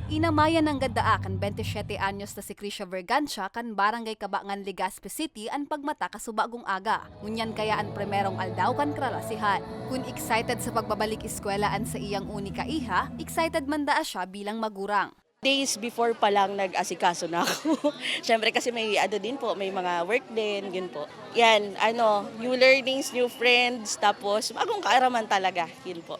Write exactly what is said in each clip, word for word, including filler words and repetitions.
Inamayan nanggad daa kan bente siyete anyos na si Krisha Vergancia kan Barangay Cabangan, Legazpi City, an pagmata kasubagong aga. Ngunyan kaya an primerong aldaw kan kralasihan. Kun excited sa pagbabalik eskwela an saiyang unika iha, excited man daa siya bilang magurang. Days before pa lang nag-asikaso na ako. Siyempre kasi may ano din po, may mga work din, yun po. Yan, ano, new learnings, new friends, tapos bagong kaaraman talaga, yun po.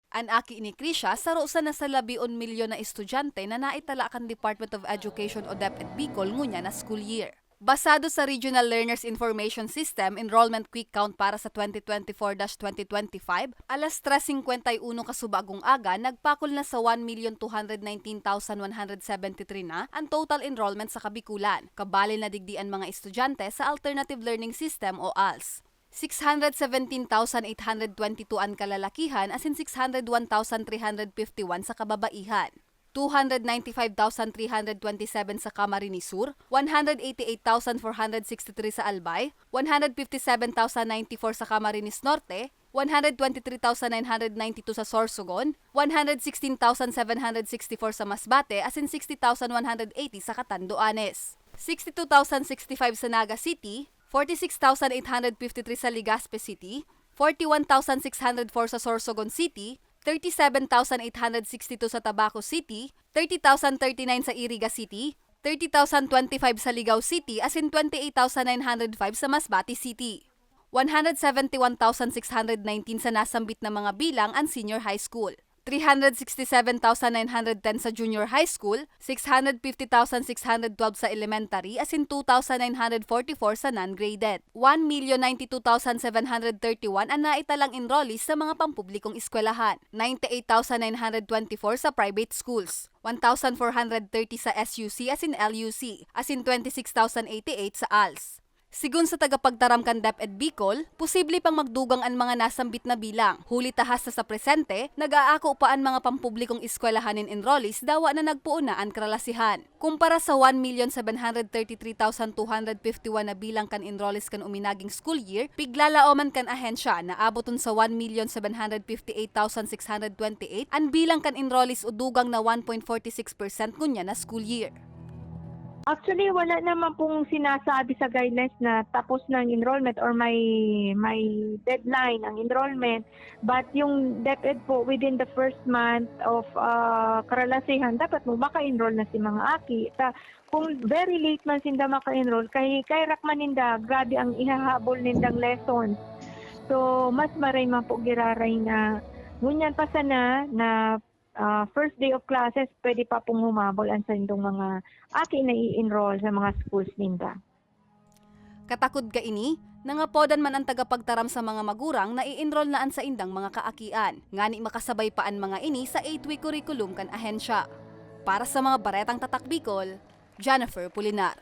An aki ni Krisha saro sana sa labion milyon na estudyante na naitala kan Department of Education o DepEd Bicol ngunyan na school year. Basado sa Regional Learners Information System Enrollment Quick Count para sa twenty twenty-four dash twenty twenty-five, alas tres singkwenta y uno kasubagong aga, nagpakol na sa one million two hundred nineteen thousand one hundred seventy-three na an total enrollment sa Kabikulan. Kabali na digdi an mga estudyante sa Alternative Learning System o als. Six hundred seventeen thousand eight hundred twenty-two an kalalakihan asin six hundred one thousand three hundred fifty-one sa kababaihan. Two hundred ninety-five thousand three hundred twenty-seven sa Camarines Sur, one hundred eighty-eight thousand four hundred sixty-three sa Albay, one hundred fifty-seven thousand ninety-four sa Camarines Norte, one hundred twenty-three thousand nine hundred ninety-two sa Sorsogon, one hundred sixteen thousand seven hundred sixty-four sa Masbate asin sixty thousand one hundred eighty sa Catanduanes. Sixty-two thousand sixty-five sa Naga City, forty-six thousand eight hundred fifty-three sa Legazpi City, forty-one thousand six hundred four sa Sorsogon City, thirty-seven thousand eight hundred sixty-two sa Tabaco City, thirty thousand thirty-nine sa Iriga City, thirty thousand twenty-five sa Ligao City asin twenty-eight thousand nine hundred five sa Masbate City. One hundred seventy-one thousand six hundred nineteen sa nasambit na mga bilang an senior high school, three hundred sixty-seven thousand nine hundred ten sa junior high school, six hundred fifty thousand six hundred twelve sa elementary asin two thousand nine hundred forty-four sa non-graded. One million ninety-two thousand seven hundred thirty-one an naitalang enrollees sa mga pampublikong eskwelahan, ninety-eight thousand nine hundred twenty-four sa private schools, one thousand four hundred thirty sa S U C asin L U C, asin twenty-six thousand eighty-eight sa als. Sigon sa tagapagtaram kan DepEd Bicol, posible pang magdugang an mga nasambit na bilang, huli ta hasta sa presente, nag-aako pa an mga pampublikong eskwelahan nin enrollees dawa na nagpoon na an kralasihan. Kumpara sa one million seven hundred thirty-three thousand two hundred fifty-one na bilang kan enrollees kan uminaging school year, piglalaoman kan ahensya na aboton sa one million seven hundred fifty-eight thousand six hundred twenty-eight an bilang kan enrollees o dugang na one point forty six percent ngunyan na school year. Actually, wala naman pong sinasabi sa guidelines na tapos na ang enrollment or may may deadline ang enrollment. But yung DepEd po, within the first month of uh, karalasihan, dapat mo maka-enroll na si mga aki. Ta, kung very late man sinda maka-enroll, kay kay rak man ninda, grabe ang ihahabol nindang lessons. So, mas maray man po giraray na ngunyan pa sana na ah, first day of classes, pwede pa pong humabol ang saindong mga aki na i-enroll sa mga schools ninda. Katakod kaini, nangapodan man an tagapagtaram sa mga magurang na i-enroll na an saindang mga kaakian, ngani makasabay pa an mga ini sa eight-week curriculum kan ahensya. Para sa mga baretang Tatak Bicol, Jennifer Pulinar.